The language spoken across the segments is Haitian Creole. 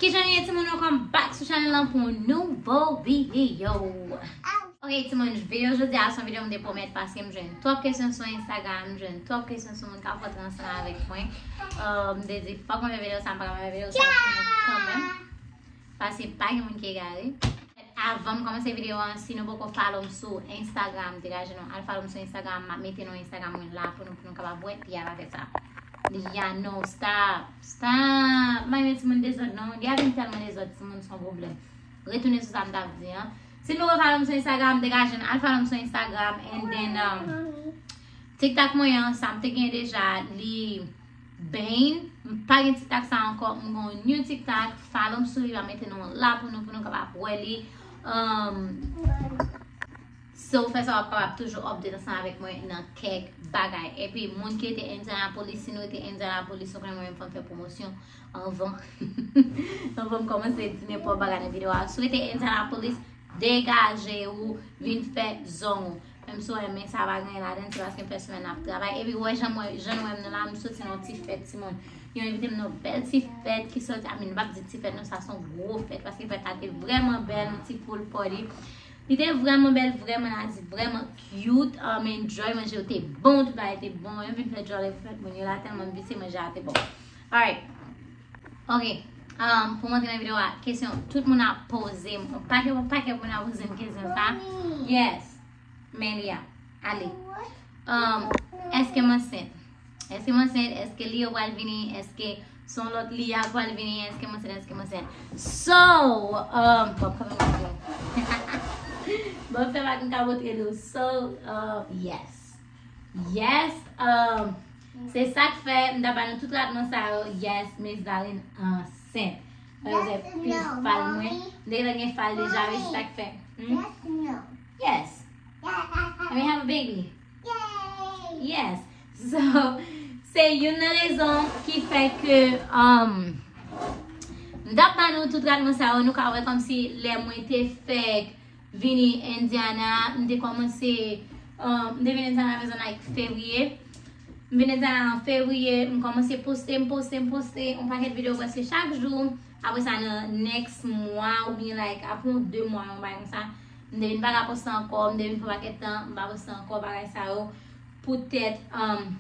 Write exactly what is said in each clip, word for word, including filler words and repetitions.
Kijan nou ye timoun, welcome back sou chanèl lan pou yon nouvo videyo. Ok timoun, videyo jodi a se yon videyo m te pwomèt paske m jwenn twòp kesyon sou Instagram, m jwenn twòp kesyon sou moun k ap rantre ansanm avèk mwen. Uh, m te di fòk mwen fè videyo sa, m pa ka pa fè videyo sa pou nou kanmenm. Paske pa gen moun ki egare. Avan m kòmanse videyo an, si nou poko follow m sou Instagram, degaje nou al follow m sou Instagram, m ap mete non Instagram mwen la pou nou, pou nou kapab wè, Lia pa fè sa. Lia, no, stop, stop. M pa renmen timoun dezòd non, Lia vin tèlman dezòd, timoun se yon pwoblèm. Retounen sou sa m t ap di an. Si nou poko follow m sou Instagram, degaje nou al follow m sou Instagram, and then um, TikTok mwen an, sa m te gen deja, li ban. M pa gen TikTok sa ankò, m gon new TikTok, follow m sou li, m ap mete non la pou nou, pou nou kapab wè li. Um, so fè sa w ap kapab toujou update ansanm avèk mwen nan kèk bagay. Epi moun ki rete Indianapolis, si nou rete Indianapolis, nou konnen mwen menm fò m fè pwomosyon anvan. Anvan m kòmanse di nenpòt bagay nan videyo a. Si w rete Indianapolis, degaje ou, vin fè zong ou. Menm si w renmen sa pa gen ladan, se paske m fè semèn ap travay. Epi wè jan mwen, jan nou wè m nan la, m soti nan yon ti fèt timoun. Yo envite m nan yon bèl ti fèt ki sòti, I mean, m p ap di ti fèt non, sa se yon gwo fèt paske fèt la te vrèman bèl, yon ti pool party. Li te vrèman bèl, vrèman nice, vrèman cute. Um, enjoy, manje yo te bon, tout bagay te bon. Yo vin fè djòlè pou fèt moun yo la, tèlman m vise manje a te bon. Alright. Ok. Um, pou m antre nan videyo a, kesyon tout moun ap poze m. Yon pakèt, yon pakèt moun ap poze m kesyon sa. Yes. Men Lia. Ale. Um, èske m ansent? Èske m ansent? Èske Lia pral vini? Èske se yon lòt Lia pral vini? Èske m ansent? Èske m ansent? So, um, bon, kanmenm. Bon, fè m ak m ka montre nou. So, uh, yes. Yes. Um, se sa k fè m ta ba nou tout ratman sa yo. Yes, Miss Darlene ansent. Mwen gen pil fal mwen. M te gentan gen fal deja, wi, se sa k fè. Hmm? Yes. I mean, have a baby. Yes. So, se youn nan rezon ki fè ke um, m t ap ba nou tout ratman sa yo, nou ka wè kòmsi lè mwen te fèk vini Indiana, m te kòmanse, um, m te vin Indiana vezon like fevriye. M vin Indiana an fevriye, m kòmanse poste, m poste, m poste yon pakèt videyo prèske chak jou. Apre sa, nan next mwa, oubyen like, apre yon de mwa, yon bagay konsa, m te vin pa ka poste ankò, m te vin fè yon pakèt tan, m pa poste ankò, bagay sa yo. Poutèt, um,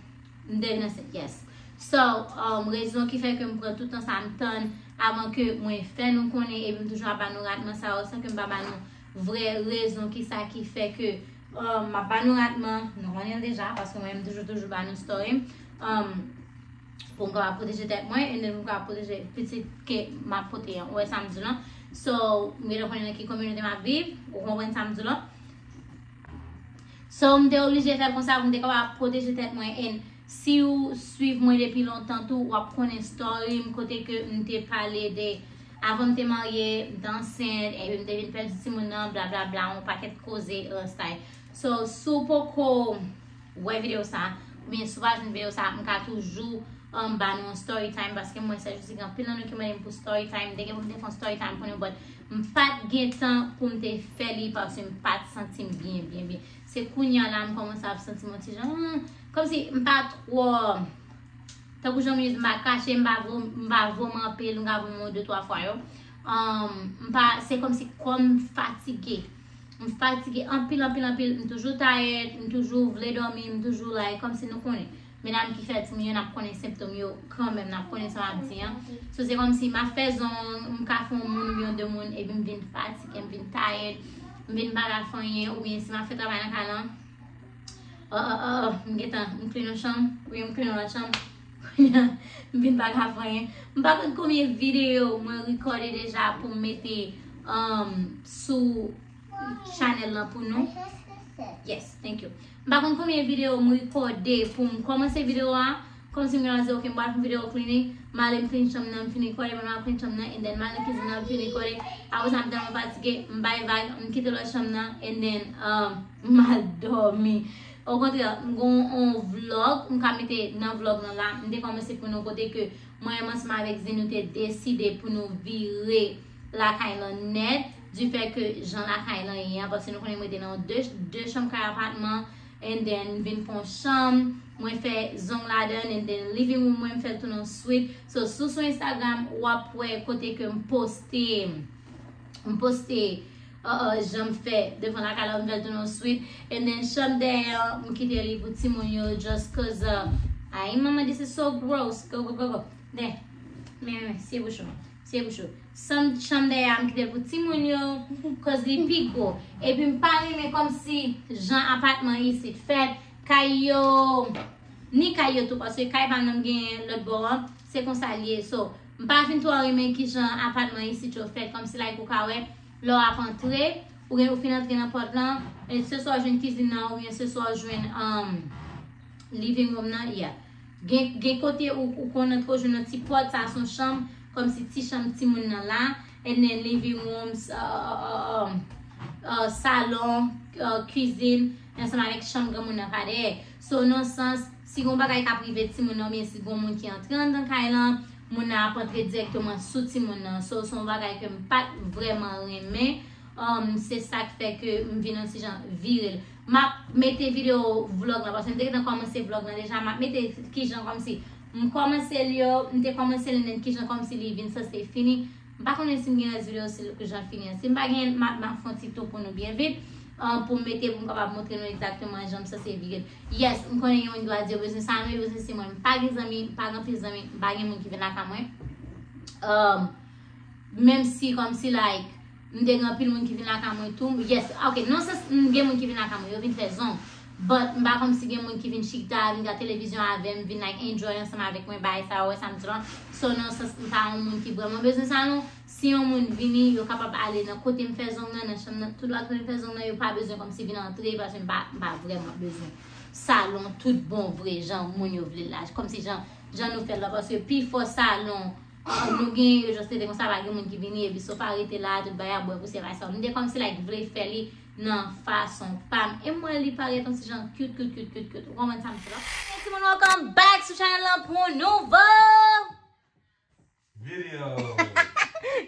m te vin ansent, yes. So, um, rezon ki fè ke m pran tout tan sa m tann avan ke mwen fè nou konnen, epi m toujou ap ba nou ratman sa yo, san ke m pa ba nou vrè rezon ki sa ki fè ke, um, m ap ba nou ratman, nou konnen l deja, paske mwen m toujou, toujou ba nou story. Um, pou m kapab pwoteje tèt mwen, e pou m kapab pwoteje pitit ke m ap pote an. Ou wè sa m di w lan? So, m gentan konnen nan ki kominote m ap viv, ou konprann sa m di w lan? So, m te oblije fè l konsa pou m te kapab pwoteje tèt mwen. And si w swiv mwen depi lontan tou, w ap konnen story m kote ke m te pale de avan m te marye, m te ansent, epi m te vin pèdi timoun nan, blablabla, yon pakèt koze lifestyle. So, si w poko wè videyo sa, oubyen si w pa jwenn videyo sa, m ka toujou um, ba nou yon story time, paske mwen sèl jousi gen anpil nan nou ki mande m pou story time, m te gen pou m te fè yon story time pou nou, but m pa t gen tan pou m te fè li paske m pa t santi m byen, byen, byen. Se kounye a la m kòmanse ap santi m yon ti jan, hmm, kòmsi m pa twò, tankou jan m di, m pa kache, m pa vo, m pa vomi anpil, m ka vomi yon de twa fwa yo. Um, m pa, se kòmsi kò m fatige. M fatige anpil, anpil, anpil. M toujou tired, m toujou vle dòmi, m toujou like, kòmsi nou konnen. Medam ki fè timoun yo, n ap konnen senptòm yo kanmenm, n ap konnen sa m ap di an. So, se kòmsi m ap fè zong, m ka fè yon moun oubyen yon de moun, epi m vin fatige, m vin tired, m vin pa ka fè anyen, oubyen si m ap fè travay nan kay lan, oh, oh, oh, oh, m gentan, m clean yon chanm, oubyen m clean yon lòt chanm, m vin pa ka fè anyen. M pa konn konbyen videyo mwen rekòde deja pou m mete, um, sou chanèl lan pou nou. Yes, thank you. M pa konn konbyen videyo m rekòde pou m kòmanse videyo a. Kòmsi m gentan di, ok, m pral fè yon videyo cleaning. M ale m clean chanm nan, m fin rekòde, m al clean chanm nan, and then m al nan kizin nan, m fin rekòde. Apre sa, m tèlman fatige, m bay vag, m kite lòt chanm nan, and then, um, m al dòmi. Okontrè, m gon yon vlog, m ka mete nan vlog lan la. M te kòmanse pou nou kote ke mwen menm ansanm avèk Zen nou te deside pou nou vire lakay lan nèt, du fait que jan lakay lan ye an, paske nou konnen mwen te nan de, de chanm kay apatman, And then vin pran chanm, mwen fè zong ladan, and then living room mwen m fè l tounen yon suite. So sou sou Instagram w ap wè kote ke m poste m poste uh, uh, jan m fè devan lakay la, m fè l tounen yon suite. And then chanm dèyè an, m kite li pou timoun yo just cause uh, ay manman, this is so gross. Go go go go. Dè. Men men men, siye bouch ou. Siye bouch ou. Chanm chanm dèyè a m kite l pou timoun yo, cause li pi gwo. Epi m pa renmen kòmsi jan apatman isit fèt, kay yo, ni kay yo tou, paske kay pa m nan m genyen lòt bò an, se konsa l ye. So m pa fin twò renmen kijan apatman isit yo fèt, kòmsi like ou ka wè, lè w ap antre, ou gen ou fin antre nan pòt lan, e se swa w jwenn kizin nan oubyen se swa w jwenn um, living room nan, yeah. Gen, gen kote ou, ou konn antre w jwenn yon ti pòt, sa se yon chanm, kòmsi ti chanm timoun nan la, and then living room, uh, uh, uh, uh, salon, uh, kizin, ansanm avèk chanm granmoun nan pa dèyè. So nan sans, si gon bagay k ap rive timoun nan oubyen si gon moun ki antre anndan kay lan, moun nan ap antre dirèkteman sou timoun nan. So se yon bagay ke m pa t vrèman renmen. Um, se sa k fè ke m vin yon ti jan vire l. M ap mete videyo vlog la, paske m te gentan kòmanse vlog la deja. M ap mete kijan kòmsi m kòmanse l yo, m te kòmanse l, and then kijan kòmsi li vin sanse fini. M pa konnen si m gen rès videyo si l jan fini an. Si m pa gen, m ap, m ap fè yon ti tou pou nou byen vit, uh, pou m mete pou m kapab montre nou egzakteman jan m sanse vire l. Yes, m konnen gen moun ki va di yo bezwen sa, men yo bezwen se mwen. M pa gen zanmi, m pa gen anpil zanmi, m pa gen moun ki vin lakay mwen. Um, menm si kòmsi like m te gen anpil moun ki vin lakay mwen tou. Yes, ok, nan sans m gen moun ki vin lakay mwen, yo vin fè zong. But m pa kòmsi gen moun ki vin chita, vin gade televizyon avè m, vin like enjoy ansanm avèk mwen, bagay sa yo, wè sa m di lan. So nan sans m pa yon moun ki vrèman bezwen sa non. Si yon moun vini, yo kapab ale nan kote m fè zong nan, nan chanm nan, tout lòt kote m fè zong nan, yo pa bezwen kòmsi vin antre, paske m pa, m pa vrèman bezwen salon tout bon vre, jan moun yo vle l la, kòmsi jan, jan nou fè l la, paske pifò salon, uh, nou gen yo just rete konsa, pa gen moun ki vini, epi sofa rete la, tout bagay ap bwè pousyè, bagay sa yo. M te kòmsi like vle fè li nan fason pa m. E m wè li parèt yon ti jan cute, cute, cute, cute, cute. Ou konprann sa m di la? Hey, timoun, welcome back sou channel lan pou nouvo video.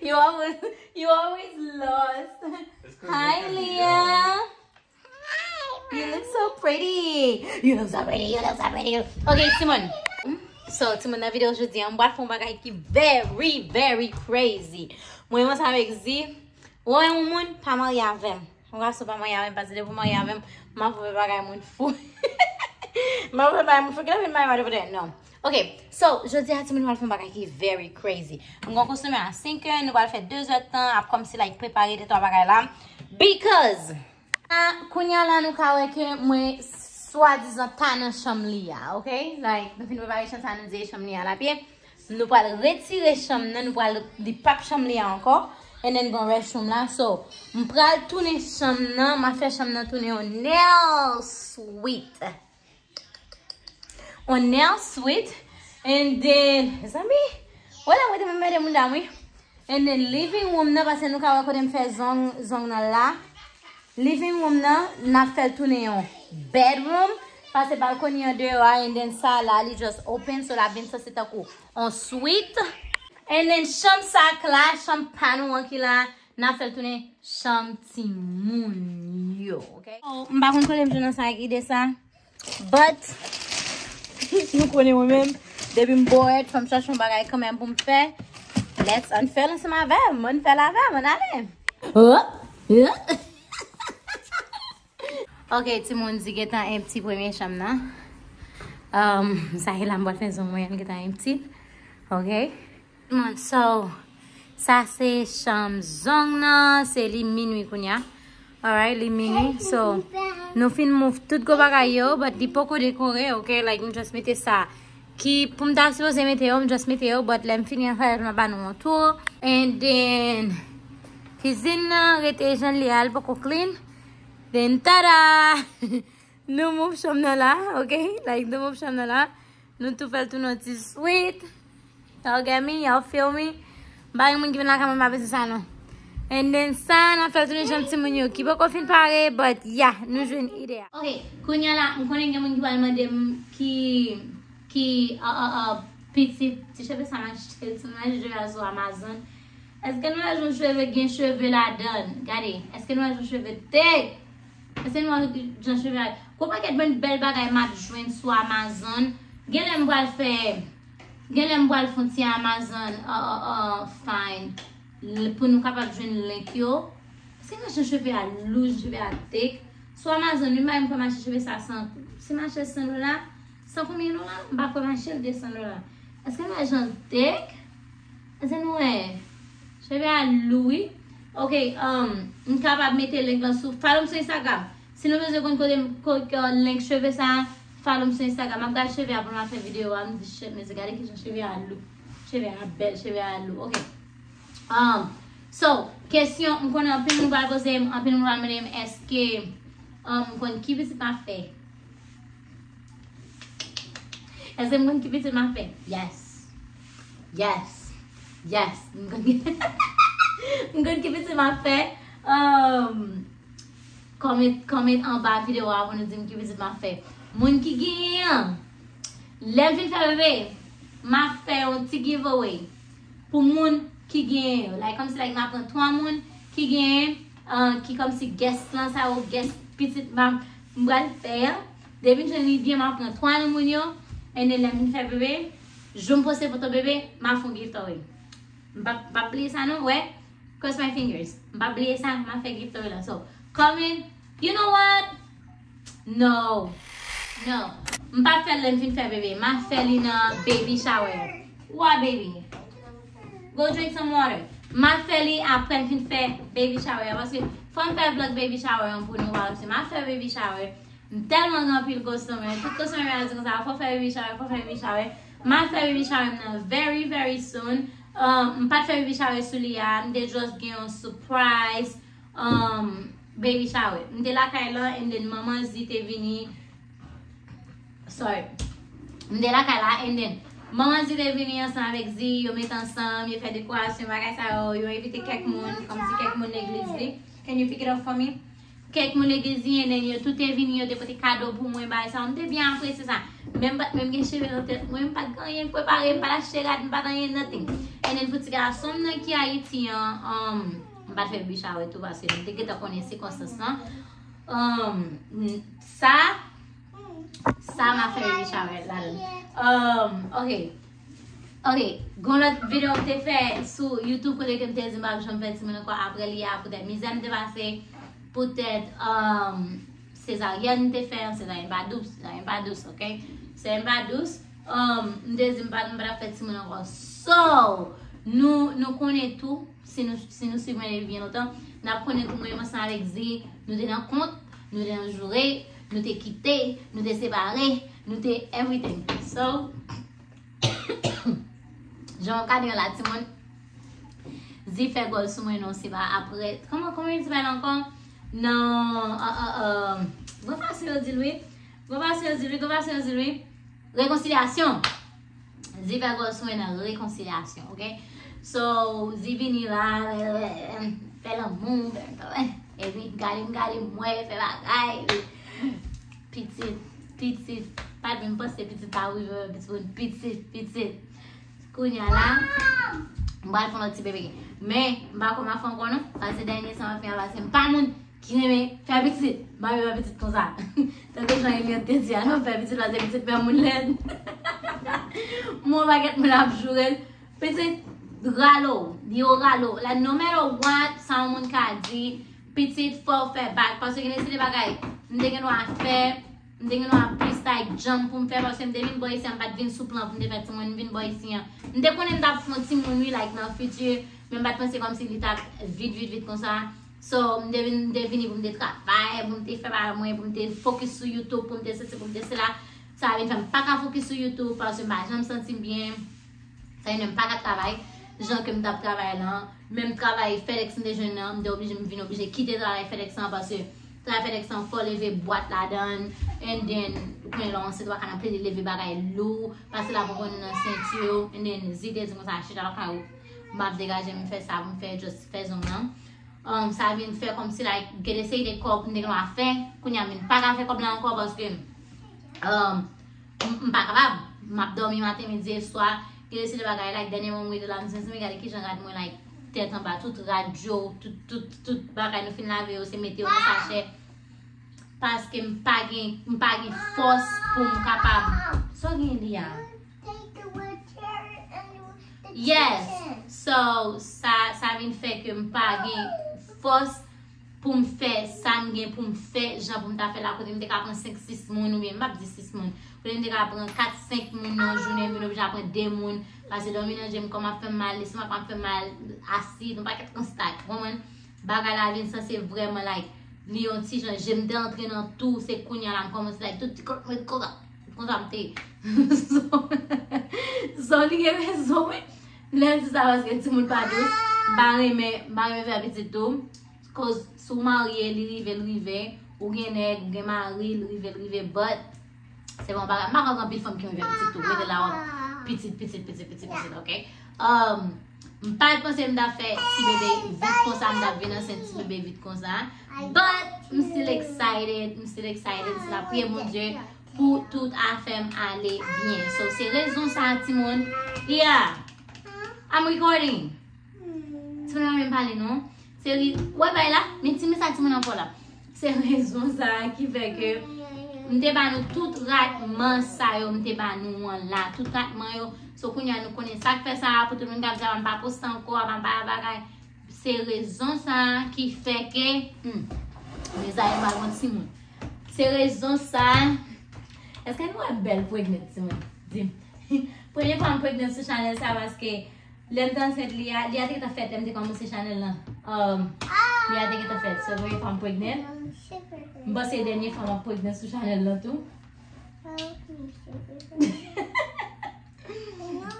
You always, you always lost. Hi, Leah. You look so pretty. You look so pretty. You look so pretty. Ok, timoun. So, timoun, nan videyo jodi an, m pral fè yon bagay ki very, very crazy. Mwen, mwen sa avèk Zi. Ou wè yon moun, pa marye avè m. Yon gason pa marye avè m, paske depi w marye avè m, m ap fè bagay moun fou. M ap fè bagay moun fou, ki lè vin marye m depi non. Ok, so, jodi a, timoun, nou pral fè yon bagay ki very crazy. M gon kostime a senk è, nou pral fè de zè tan, ap kòmsi, like, prepare de twa bagay la. Because, ah, kounye a la, nou ka wè ke mwen swadizan ta nan chanm li a, ok? Like, nou fin prepare chanm sa, nou di e chanm li a l ap ye. Nou pral retire chanm nan, nou pral, li p ap chanm li a ankò. And then gon restroom la. So, m pral tounen chanm nan, m ap fè chanm nan tounen yon nail suite. On nail suite. And then, mezanmi, wè la mwen te mèt mete mouda m wi. And then living room nan, paske nou ka wè kote m fè zong, zong nan la. Living room nan, n ap fè l tounen yon bedroom, paske balkoni an deyò a, and then sa la, li just open, so l ap vin sanse tankou on suite. And then chanm sa k la, chanm pa nou an ki la, n ap fè l tounen chanm timoun yo, ok? Oh, m pa konn kote m jwenn nan sa ak ide sa. But, nou konnen mwen menm, depi m bored, fò m chache yon bagay kanmenm pou m fè. Let's unfurl ansanm avè m, unfurl avè m, ann ale. Ok, timoun, di gentan empty premye chanm nan. Um, sa e la m pral fè zong mwen, gentan empty. Ok. Moun, so, sa se chanm zong nan, se li minwi kounye a. Alright, li minwi. So, nou fin move tout gwo bagay yo, but li poko dekore, ok? Like, m just mete sa. Ki, pou m ta sipoze mete yo, m just mete yo, but lè m fini an fè, m ap ba nou yon tour. And then, kizin nan rete jan l ye a, l poko clean. Then, tada! Nou move chanm nan la, ok? Like, nou move chanm nan la. Nou tou fè l tounen yon ti suite. Y'all get me? Y'all feel me? M pa gen moun ki vin lakay mwen, m pa bezwen sa non. And then sa, n ap fè l tounen jan timoun yo ki poko fin pare, but yeah, nou jwenn ide a. Ok, kounye a la, m konnen gen moun ki pral mande m ki, ki, uh, uh, uh, pitit, ti cheve sa m achte l, ti m achte cheve a sou Amazon. Èske nou wè jan cheve gen cheve ladan? Gade, èske nou wè jan cheve te? Èske nou wè jan cheve a? Gwo pakèt bon bèl bagay m ap jwenn sou Amazon. Gen lè m pral fè, gen lè m pral fè yon ti Amazon uh, uh, uh, find l- pou nou kapab jwenn link yo. Èske nou wè jan cheve a lou, jan cheve a thick? Sou Amazon, wi, m pa kwè mache cheve sa san, si mache san dola, san konbyen dola? M pa kwè mache l de san dola. Èske nou wè jan l thick? Èske nou wè? Cheve a lou, wi. Ok, um, m kapab mete link lan sou, follow m sou Instagram. Si nou bezwen konn kote m, ko- ko- link cheve sa, follow m sou Instagram. M ap gade cheve a pandan m ap fè videyo a, m di, shit, men gade kijan cheve a lou. Cheve a bèl, cheve a lou. Ok. Um, so, kesyon, m konnen anpil moun pral poze m, anpil moun pral mande m, èske um, m konn ki pitit m ap fè? Èske m konn ki pitit m ap fè? Yes. Yes. Yes. M konn ki, m konn ki pitit m ap fè. Um, comment, comment anba videyo a pou nou di m ki pitit m ap fè. Moun ki genyen an, lè m fin fè bebe, m ap fè yon ti giveaway pou moun ki genyen yo. Like, kòmsi, like, m ap pran twa moun ki genyen, uh, ki kòmsi guest lan, sa yo guest pitit m ap, m pral fè an. Depi m jwenn li byen, m ap pran twa nan moun yo. And then, lè m fin fè bebe, jou m poste foto bebe, m ap fè yon giveaway. M p ap, m p ap bliye sa non, wè. Cross my fingers. M p ap bliye sa, m ap fè giveaway la. So, comment, you know what? No. No. M p ap fè l lè m fin fè bebe. M ap fè li nan baby shower. What, baby? Go drink some water. M ap fè li apre m fin fè baby shower. Paske fò m fè vlog baby shower an pou nou, paske m ap fè baby shower. M tèlman gen anpil customer. Tout customer a di konsa, fò fè baby shower, fò fè baby shower. M ap fè baby shower m nan very, very soon. Um, m pa t fè baby shower sou li a. M te just gen yon surprise, um, baby shower. M te lakay lan, and then manman Zi te vini. Sorry. M te lakay la, and then manman Zi te vini ansanm avèk Zi, yo met ansanm, yo fè dekorasyon, bagay sa yo, yo envite kèk moun, kòmsi kèk moun legliz li. Can you pick it up for me? Kèk moun legliz li, and then yo tout te vini, yo te pote kado pou mwen, bagay sa yo. M te byen apresye sa. Men m pa t menm gen cheve nan tèt mwen, m pa t gen anyen prepare, m pa t achte rad, m pa t anyen nothing. And then pou ti gason m nan ki Ayiti an, um, m pa t fè baby shower tou, paske m te gentan konnen sikonstans lan. Um, n- sa, sa m ap fè baby shower ladan. Um, ok. Ok, gon lòt videyo m te fè sou YouTube kote ke m te di m p ap janm fè timoun ankò apre li a, poutèt mizè m te pase, poutèt, um, sezaryèn m te fè, sezaryèn pa dous, sezaryèn pa dous, ok? Sezaryèn pa dous, um, m te di m pa, m pa t ap fè timoun ankò. So, nou, nou konnen tou, si nou, si nou swiv mwen depi byen lontan, n ap konnen tou mwen menm ansanm avèk Zi, nou te nan kont, nou te nan joure, nou te kite, nou te separe, nou te everything. So, jan w ka di an la, timoun, Zi fè gòl sou mwen non, se pa apre. Kòman, kòman yo di bagay la ankò? Non, uh, uh, uh, gon fason yo di l wi. Gon fason yo di l wi, gon fason yo di l wi. Rekonsilyasyon. Zi fè gòl sou mwen nan rekonsilyasyon, ok? So, Zi vini la, fè lanmou, fè, epi gade m, gade m, wè, fè bagay, epi pitit, pitit, pa t menm panse pitit pa rive, pitit, pitit, pitit. Kounye a la, m pral fè yon lòt ti bebe. Men, m pa kwè m ap fè ankò non, paske dènye sa m ap fè a, paske m pa moun ki renmen fè pitit. M pa renmen fè pitit konsa. Tankou jan Eliante te di a, non, fè pitit la, se pitit fè moun lèd. Mwen, yon pakèt moun ap joure l. Pitit rale w, li yo rale w. Like, no matter what, sa yon moun ka di, pitit, fò w fè bak. Paske gen de, se de bagay m te gen dwa fè, m te gen dwa plis, like, djanm pou m fè, paske m te vin bò isi a, m pa t vin sou plan pou m te fè timoun, m vin bò isi a. M te konnen m t ap fè yon timoun, wi, like, nan fiti, men m pa t panse kòmsi li t ap vit, vit, vit konsa. So, m te vin, m te vini pou m te travay, pou m te fè bagay mwen, pou m te fokis sou YouTube, pou m te sesi, pou m te sela. Sa vin fè m pa ka fokis sou YouTube, paske m pa janm santi m byen. Sa vin fè m pa ka travay jan ke m t ap travay lan. Menm travay FedEx m te jwenn nan, m te oblije, m vin oblije kite travay FedEx lan, paske travay FedEx lan fò leve bwat ladan, and then, ou konnen lè w ansent, ou pa ka nan plede leve bagay lou, pase la pou konn nan senti w, and then, Zi te di konsa, chita lakay ou, m ap degaje m fè sa pou m fè, just fè zong lan. Um, sa vin fè kòmsi, like, gen de seri de kòb m te gen dwa fè, kounye a m vin pa ka fè kòb la ankò, paske, um, m, m pa kapab. M ap dòmi maten, midi e swa. Gen de seri de bagay, like, dènye moman m rive la, m santi m gade kijan rad mwen, like, tèt anba, tout rad yo, tout, tout, tout bagay nou fin lave yo, se mete yo nan sachè. paske m pa gen, m pa gen fòs pou m kapab. Sa w gen li a? Yes. So, sa, sa vin fè ke m pa gen fòs pou m fè sa m gen pou m fè, jan pou m ta fè la, kote m te ka pran senk, sis moun, oubyen m p ap di sis moun, kote m te ka pran kat, senk moun nan yon jounen, m vin oblije pran de moun, paske dòmi nan je m kòman ap fè m mal, lestomak mwen ap fè m mal, asid, yon pakèt konsta, ou konprann? Bagay la vin sanse vrèman, like, li yon ti jan, je m te antre nan tou, se kounye a la m kòmanse, like, tout ti kòt mwen konsa, konsa m te ye. So, so li gen rezon, wi. Lè m di sa paske timoun pa dous, m pa renmen, m pa renmen fè pitit tou. Koz si w marye, li rive, l rive. Ou gen nèg, ou gen mari, l rive, l rive. But, se pa yon bagay. M pa konn anpil fanm ki renmen fè pitit tou. Rete la w ap pitit, pitit, pitit, pitit, pitit, ok? Um, m pa t panse m t ap fè ti bebe vit konsa, m t ap vin ansent ti bebe vit konsa. But, m still excited, m still excited. M still ap priye Bondye pou tout afè m ale byen. So, se rezon sa a, timoun. Yeah. I'm recording. Timoun pa menm pale non. Se ri, wè bay la, men timoun sa timoun an fò la. Se rezon sa a ki fè ke m te ba nou tout ratman sa yo, m te ba nou an la, tout ratman yo. So kounye a nou konnen sa k fè sa a, pou tout moun k ap di a m pa poste ankò, a m pa bagay. Se rezon sa a ki fè ke, hmm, mezanmi m pral pran timoun. Se rezon sa a. Èske nou wè bèl pregnant timoun? Di m. Premye fwa m pregnant sou chanèl sa paske lè m te ansent li a, li a te gentan fèt lè m te kòmanse chanèl lan. Um, li a te gentan fèt. So premye fwa m pregnant. M panse dènye fwa m ap pregnant sou chanèl lan tou.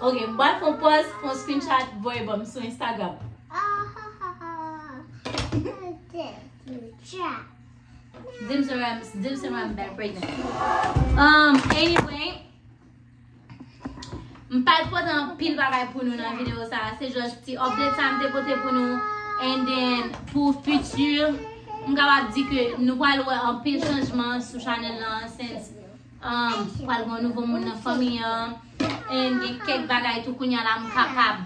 Ok, m pral fè yon pòz, fè yon screenshot, voye ban m sou Instagram. Di m se vrèman, di m se vrèman bèl pregnant. Um, anyway, m pa t pote anpil bagay pou nou nan videyo sa a. Se just ti update sa a m te pote pou nou. And then, pou future, m kapab di ke nou pral wè anpil chanjman sou chanèl lan, since um, pral gen yon nouvo moun nan fanmi an. And gen kèk bagay tou kounye a la m kapab,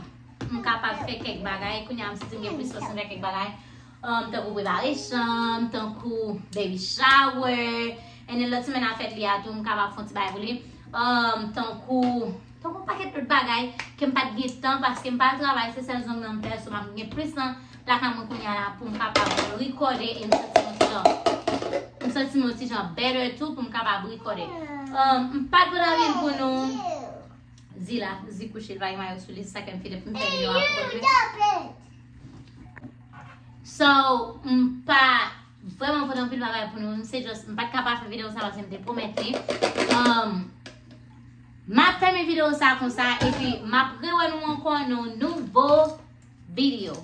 m kapab fè kèk bagay. Kounye a m santi m gen plis fòs pou m fè kèk bagay. Um, tankou prepare chanm, tankou baby shower. And then lòt semèn a fèt li a tou, m kapab fè yon ti bagay pou li. Um, tankou, tankou yon pakèt lòt bagay ke m pa t gen tan paske m pa al travay, se sèl zong nan m fè, so m ap gen plis tan lakay mwen kounye a la pou m kapab recorde e m santi m yon ti jan, m santi m yon ti jan better tou pou m kapab recorde. Um, m pa t pran anpil pou nou. Zi la, Zi kouche, l pa gen mayo sou li, se sa k fè m file pou m fè videyo a pou mwen. So, m pa vrèman pote anpil bagay pou nou. Se just, m pa t ka pa fè videyo sa paske m te pwomèt li. Um, m ap fèmen videyo sa konsa, epi m ap rewè nou ankò nan yon nouvo videyo.